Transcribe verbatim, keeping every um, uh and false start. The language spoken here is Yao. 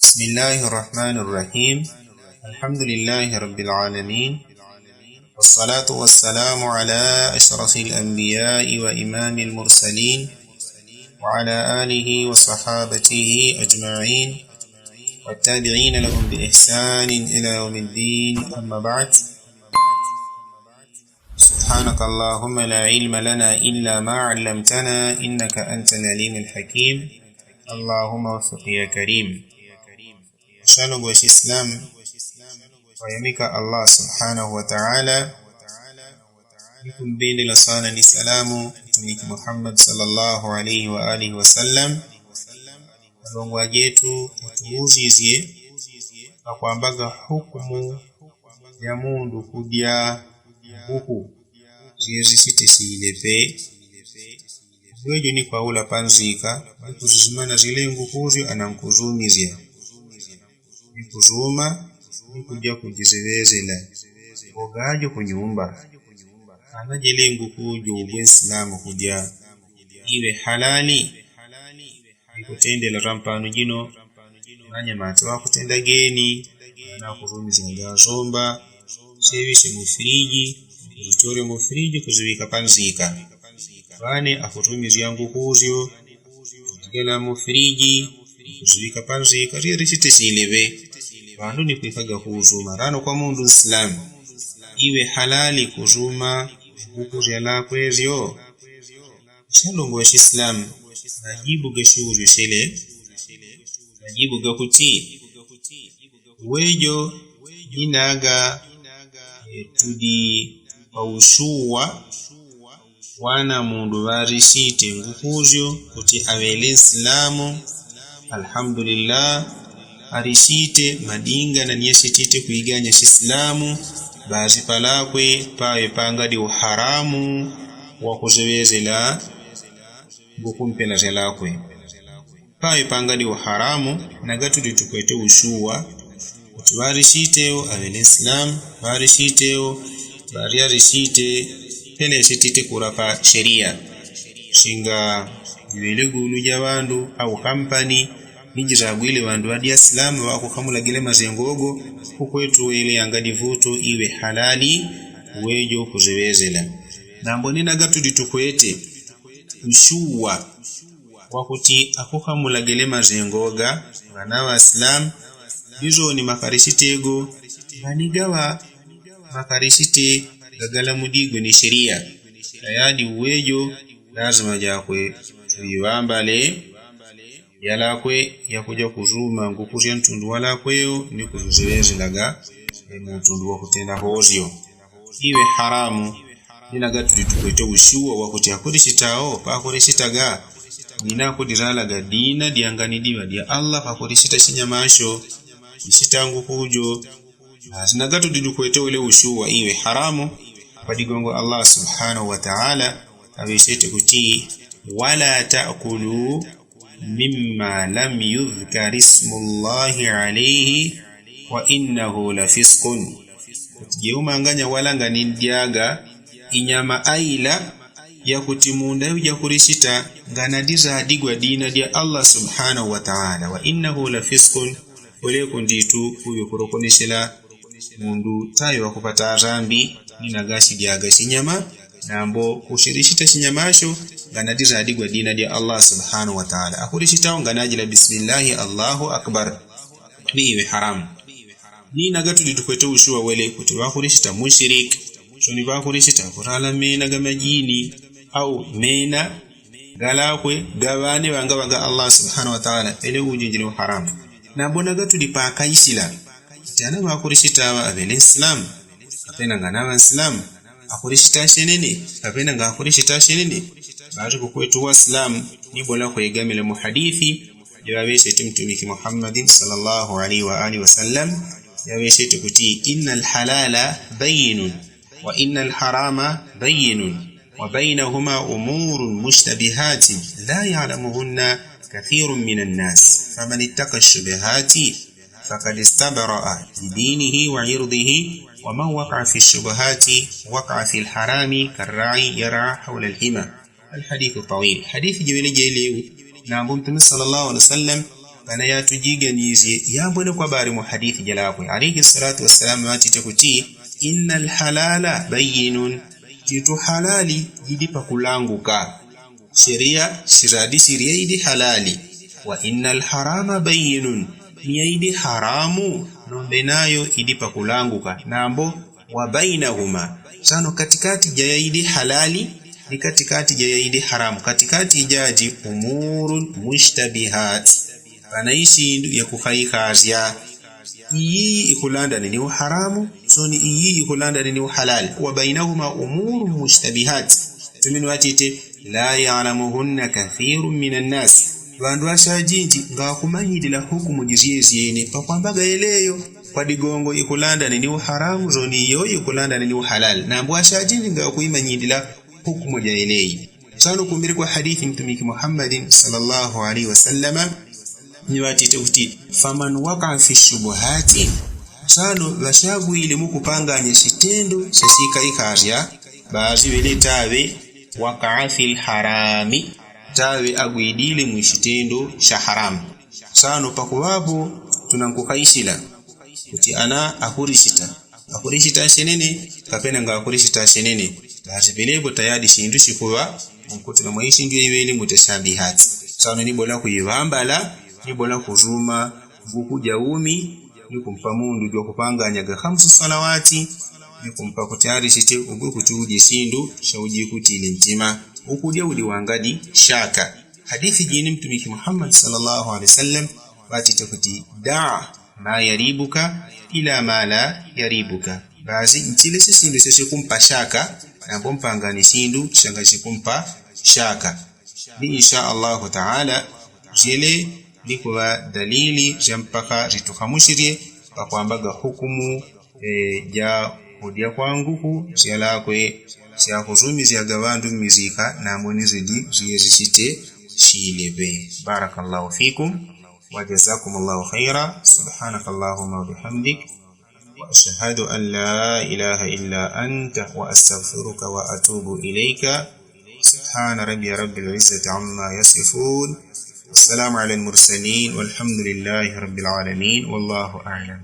بسم الله الرحمن الرحيم. الحمد لله رب العالمين، والصلاة والسلام على أشرف الأنبياء وإمام المرسلين، وعلى آله وصحابته أجمعين، والتابعين لهم بإحسان إلى يوم الدين. أما بعد، سبحانك اللهم لا علم لنا إلا ما علمتنا إنك أنت العليم الحكيم. اللهم وفق يا كريم. Shalongo ya shislamu, wayamika Allah subhanahu wataala, nikumbendela sana ni salamu mtumiki Muhammad sallallahu alaihi wa alihi wasallam. Alongo ajetu atuuzizye akwambaga hukumu ya mundu kudya nguku zyezisyitisilepe. Wejo ni kwaula panzika ni kuzuzumana zile nguku zyo anankuzumizya ni kuzuma ni kudya kujiziŵezela. Ogajo kunyumba ana jele nguku jo ugwe nsilamu kudya. Iŵe halali. Ikutendela rampano jino nanyamata wakutenda geni ana akurumisya gazomba seŵise mufiriji. Kuzichore mufiriji kuziŵika panzika. Ŵane akurumisya nguku zyo kuzigela mufiriji kuziŵika panzika zyerisitisileŵe. Ŵandu ni kwikaga kuzuma rano kwa mundu nsilamu. Iŵe halali kuzuma nguku zyalakwe zyo? Shalongo ya shislamu, najibu gashiuzyo shele najibu gakuti wejo ninaga tudi paushuwa wana mundu ŵarisite nguku zyo kuti aŵele nsilamu. Alhamdulillah. Arisite madingana ni yasitite kwiganya shislamu. Ŵazipalakwe paŵe pangadi uharamu wakuziŵezela nguku mpela zyalakwe. Paŵe pangadi uharamu nagatudi tukwete ushuwa kuti ŵarisitewo aŵele nsilamu. Ŵarisitewo ŵaryarisite pele yasitite kura pa sheriya. Singa jiŵele gulu ja ŵandu au kampani ni jizagwile ŵandu ŵadya silamu ŵakukamulagile mazengo go. Kukwetu wele yangadi vuto iŵe halali wejo kuziŵezela. Nambo ni nagatudi tukwete ushuwa wakuti akukamulagile mazengo ga nganaŵa silamu. Bizoni makarisite go nganigaŵa makarisite gagalamudigwe ni sheriya. Tayadi uwejo lazima jakwe tuiŵambale yalakwe yakuja kuzuma nguku zya ntundu walakwewo ni kuzuziŵezilaga. Muntundu wakutenda hozyo iŵe haramu. Ni nagatudi tukwete ushuwa wakuti akurisitawo pakurisitaga ni nakudiralaga dina dyanganidiŵa dya allah pakurisita shinyamasho. Isita nguku jo. Basi nagatudi tukwete ule ushuwa iŵe haramu. Padigongo allah subhanahu wataala aŵesete kuti wala takulu mima lam yudhkari smullahi alaihi wa innahu lafiskun. Kuti jeumanganya wala nganindyaga inyama aila yakuti munda yujakurisita nganadizadigwa dina dya allah subhanahu wataala wa innahu lafiskun. Wele kunditu kuŵe kurokonesela mundu taŵe ŵakupata ŵasambi. Ni nagasidyaga sinyama nambo kusirisita sinyamasho nganadizadigwa dina dya allah subhanahu wataala akurisitawo nganajila bismillahi allahu akbar. Ni iŵe haramu. Ni nagatudi tukwete ushuwa wele kuti ŵakurisita musiriki. Soni ŵakurisita kurala mena gamajini au mena galakwe gaŵane ŵangaŵaga allah subhanahu wataala pele ujinjile uharamu. Nambo nagatudi pakaisila kuti ana ŵakurisitawa aŵele nsilamu kapena nganaŵa nsilamu. Akurisita shenene kapena ngakurisita shenene. Basi kukwetu wasilamu ni bola kwegamila muhadithi jaŵaŵesete mtumiki muhammadin sallallahu alaihi wa alihi wasallam. Jaŵaŵesete kuti inna alhalala bayinun wa inna alharama bayinun wa bainahuma umurun mushtabihatin la yalamuhunna kathirun min annas faman ittaka shubihati fakad istabra'a lidinihi wa irdihi wa man waqa'a fi shubihati waqa'a fi lharami karra'i yar'a haula lhima. Alhadithu tawil hadithi jiwele jelewu. Nambo mtume sallallahu alaihi wasallam Pana yatujiganizye yambwene kwabari mu hadithi jalakwe alaihi salatu wasalamu ŵatite kuti, inna alhalala bayinun, jitu halali jidi pakulanguka. Sheriya shiradisirye idi halali. Wa inna alharama bayinun, ni yaidi haramu nombe nayo idi pakulanguka nambo. Wa bainahuma, sano katikati ja yaidi halali ni katikati ja yaidi haramu katikati ijaji umurun mushtabihati. Pana isindu yakukhaikhasya. Iyiyi ikulandani ni uharamu, soni iyiyi ikulandani ni uhalali wa bainahuma umurun mushtabihati. Tumini watite, la yalamuhunna kathirun min annasi, ŵandu ŵashajinji ngakumanyilila hukumu jisyesyene pakwambaga yeleyo. Kwa digongo ikulandani ni uharamu soni iyoyi ikulandani ni uhalali nambo ŵashajinji ngakuimanyilila hukumu ja yeleyi. Sano kumbili kwa hadithi mtumiki muhammadin sala allahu alaihi wasallama, ni ŵatite kuti, faman wakaa fi shubuhati, sano ŵashagwile mukupanganya shitendo shashikaikasya, ŵaŵiŵele taŵe wakaa fi lharami, taŵe agwidile mwishitendo sha haramu. Sano pakuŵapo tunankukaisila kuti ana akurishita akurishita shenene, kapena ngakurishita shenene. Ŵaŵiŵelepo tayadi shindu shikuŵa. Mukutuna mwaishindu yaiŵele mutashabihati. Sano ni bola kuiŵambala, ni bola kuzuma nguku ja umi, ni kumpa mundu jwakupanganyaga khamsu salawati, ni kumpa kuti arishite ugwe kuti uje shindu shaujikutile ntima. Ukuja udi wangadi shaka. Hadithi jini mtumiki muhammad sala allahu alaihi wasallam ŵatite kuti, daa ma yaribuka ila ma la yaribuka. Basi nchile shishindu shashikumpa shaka, nambo mpangani shindu shanga shikumpa shaka. Ni insha allahu taala, jele ni kuŵa dalili ja mpaka jitukhamushirye pakwambaga hukumu ja kudya kwa nguku syalakwe syakusumisyaga ŵandu mmisika nambo ni zidi ziyezisite. Shiliŵe. Barakallahu fikum. Wajazakum allahu khaira. Subhanaka allahuma wabihamdik. Waashhadu an la ilaha illa anta waastagfiruka waatubu ilaika. Subhana rabiya rabi lizati amma yasifun. Wassalamu ala almursalin walhamdulillahi rabi lalamin wallahu alam.